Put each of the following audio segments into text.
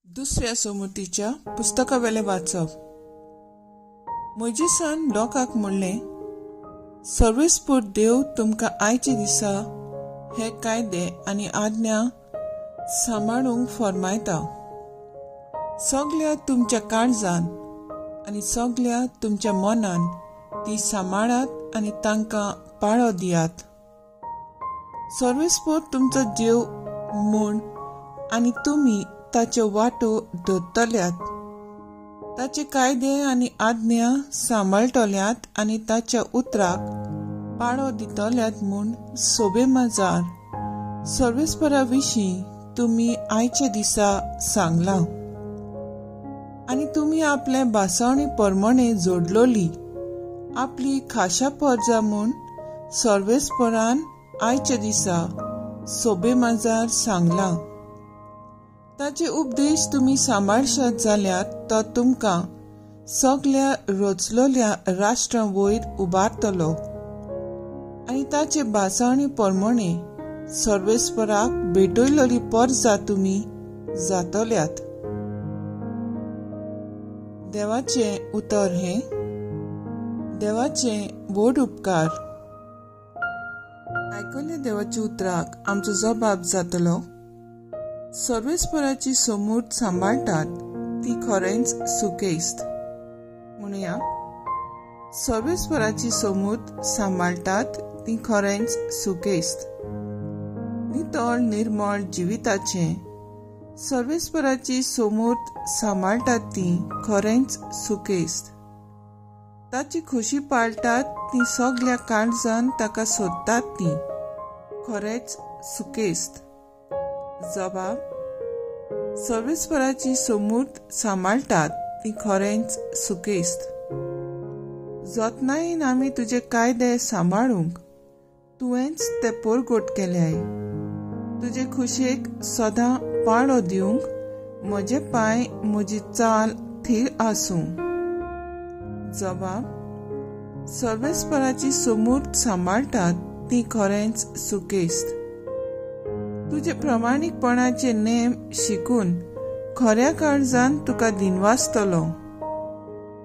दुसऱ्या समुतीच्या पुस्तकावेलें वाचप. मोयजेसान लोकांक म्हणलें, सर्वेस्पर देव तुमकां आयचे दिसा हे कायदे आनी आज्ञा सांबाळूंक फर्मायता. सगल्या तुमच्या काळजान आनी सगल्या तुमच्या मनान ती सांबाळात आनी तांकां पाळो दियात. सर्वेस्पर तुमचो देव म्हूण आनी तुमी ताच्यो वाटो धरतल्यात, ताचे कायदे आनी आज्ञा सांबाळटल्यात आनी ताच्या उतराक पाळो दितल्यात म्हूण सोबे माजार सर्वेस्परा विशीं तुमी आयच्या दिसा सांगलां. आनी तुमी आपले भासावणी परमणे जोडलोली आपली खाशा परजा म्हूण सर्वेस्परान आयच्या दिसा सोबे माजार सांगलां. ताचे उपदेश तुमी सांबाळशात जाल्यार तो तुमकां सगल्या रचलोल्या राष्ट्रां वयर उबारतलो आनी ताचे भासावणी परमणे सर्वेस्पराक भेटयलोली परजा तुमी जातल्यात. देवाचें उतर हें देवाचें व्हड उपकार. आयकल्ल्या देवाच्या उतराक आमचो जबाब जातलो. सर्वेस्पराची समूर्त सांबाळटात ती खरेंच सुकेस्त. म्हणया, सर्वेस्पराची समूर्त सांबाळटात ती खरेंच सुकेस्त. नितळ निर्मळ जिविताचें सर्वेस्पराची समूर्त सांबाळटात ती खरेंच सुकेस्त. ताची खोशी पाळटात ती सगल्या काळजान ताका सोदतात ती खरेंच सुकेस्त. जबाब, सर्वेस्पराची समूर्त सांबाळटात ती खरेंच सुकेस्त. जतनायेन आमी तुजे कायदे सांबाळूंक तुवेंच ते परगट केल्याय. तुजे खुशेक सदां पाळो दिवंक म्हजे पांय म्हजी चाल थीर आसूं. जबाब, सर्वेस्पराची समूर्त सांबाळटात ती खरेंच सुकेस्त. तुजे प्रमाणीकपणाचे नेम शिकून खऱ्या काळजान तुका दिनवासतलो.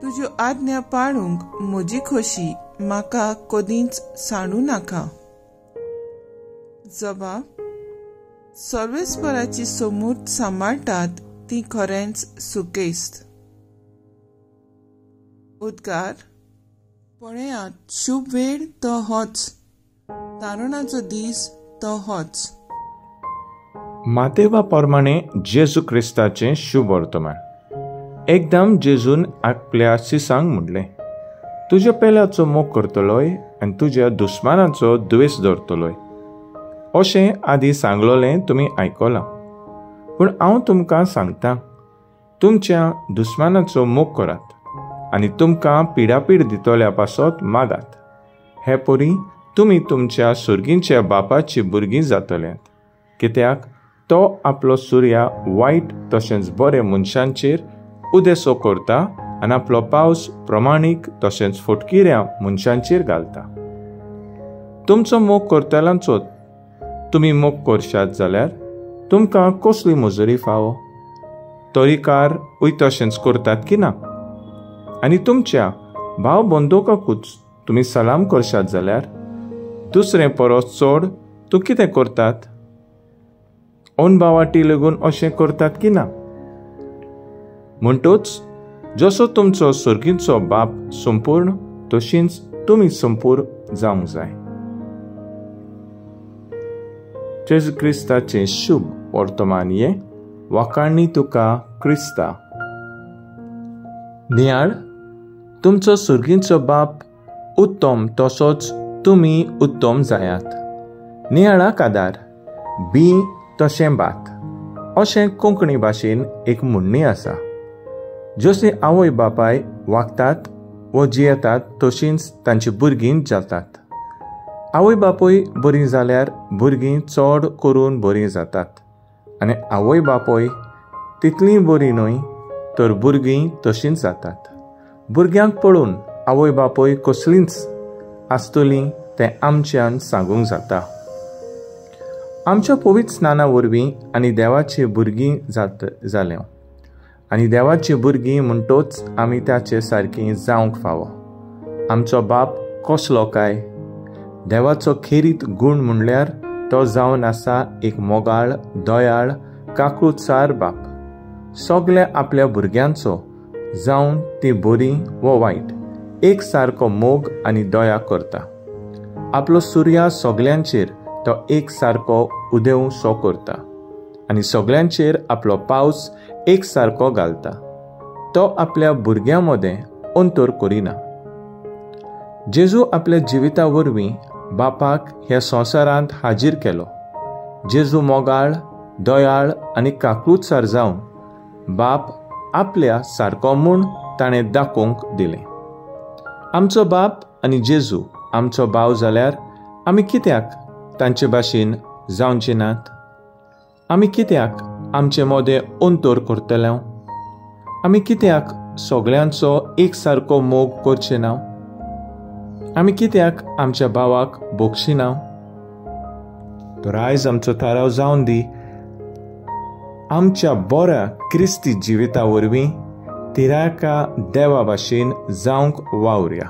तुज्यो आज्ञा पाळूंक म्हजी खोशी म्हाका कदींच सांडू नाका. जबाब, सर्वेस्पराची समूर्त सांबाळटात ती खरेंच सुकेस्त. उद्गार, पळयात शुभ वेळ तो होच, तारुणाचो दीस तो होच. मातेवा प्रमाणे जेजू क्रिस्ताचें शुभ वर्तमान. एकदम जेजून आपल्या शिसांक म्हणलें, तुज्या पेल्याचो मोग करतलोय आनी तुज्या दुस्मानाचो द्वेस दवरतलोय अशें आदी सांगलोलें तुमी आयकलां. पूण हांव तुमकां सांगता, तुमच्या दुस्मानाचो मोग करात आनी तुमकां पिडापीड दितल्या पासत मागात. हे परी तुमी तुमच्या सुर्गींच्या बापाची भुरगीं जातल्यात, कित्याक तो आपलो सुर्या वायट तशेंच बरे मनशांचेर उदेसो करता आनी आपलो पावस प्रमाणीक तशेंच फटकिऱ्या मनशांचेर घालता. तुमचो मोग करतल्यांचो तुमी मोग करशात जाल्यार तुमकां कसली मजुरी फावो? तरीकार उय तशेंच करतात की ना? आनी तुमच्या भाव बंदोकाकूच तुमी सलाम करशात जाल्यार दुसरें परस चड तूं कितें करतात? अनभावाटी लेगून अशें करतात की ना? म्हणटूच जसो तुमचो सर्गीचो बाप संपूर्ण तशींच तुमी संपूर्ण जावंक जाय. जेजू क्रिस्ताचें शुभ वर्तमान हें. वाखाणणी तुका क्रिस्ता. नियाळ, तुमचो सर्गीचो बाप उत्तम तसोच तुमी उत्तम जायात. नियाळाक आदार बी तशें भात अशें कोंकणी भाशेन एक म्हणणी आसा. जशी आवय बापाय वागतात वो जियेतात तशींच तांची भुरगीं जातात. आवय बापूय बरीं जाल्यार भुरगीं चड करून बरीं जातात आनी आवय बापूय तितलीं बरीं न्हय तर भुरगीं तशींच जातात. भुरग्यांक पळोवन आवय बापूय कसलींच आसतलीं तें आमच्यान सांगूंक जाता. आमच्या पवित्र स्नाना वरवीं आनी देवाची भुरगीं जाल्या. आनी देवाची भुरगीं म्हणटोच आमी ताचे सारकी जावंक फावो. आमचो बाप कसलो काय? देवाचो खेरीत गूण म्हणल्यार तो जावन आसा एक मोगाळ, दयाळ, काकूळसार बाप. सगल्या आपल्या भुरग्यांचो, जावन ती बरी वो वायट, एक सारको मोग आनी दया करता. आपलो सुर्या सगल्यांचेर तो एक सारको उदेवं सो करता आनी सगल्यांचेर आपलो पावस एक सारको घालता. तो आपल्या भुरग्यां मदें अंतर करिना. जेजू आपल्या जिविता वरवीं बापाक ह्या संवसारांत हाजीर केलो. जेजू मोगाळ, दयाळ आनी काकूळसार जावन बाप आपल्या सारको म्हूण ताणें दाखोवंक दिलें. आमचो बाप आनी जेजू आमचो भाव जाल्यार आमी कित्याक तांचे भाशेन जावचे नात? आमी कित्याक आमचे मदें अंतर करतले? आमी कित्याक सगल्यांचो एक सारको मोग करचे ना? आमी कित्याक आमच्या भावाक भोगशिना? तर आयज आमचो थाराव जावन दी, आमच्या बऱ्या क्रिस्ती जिविता वरवीं तिराका देवा भाशेन जावंक वावरया.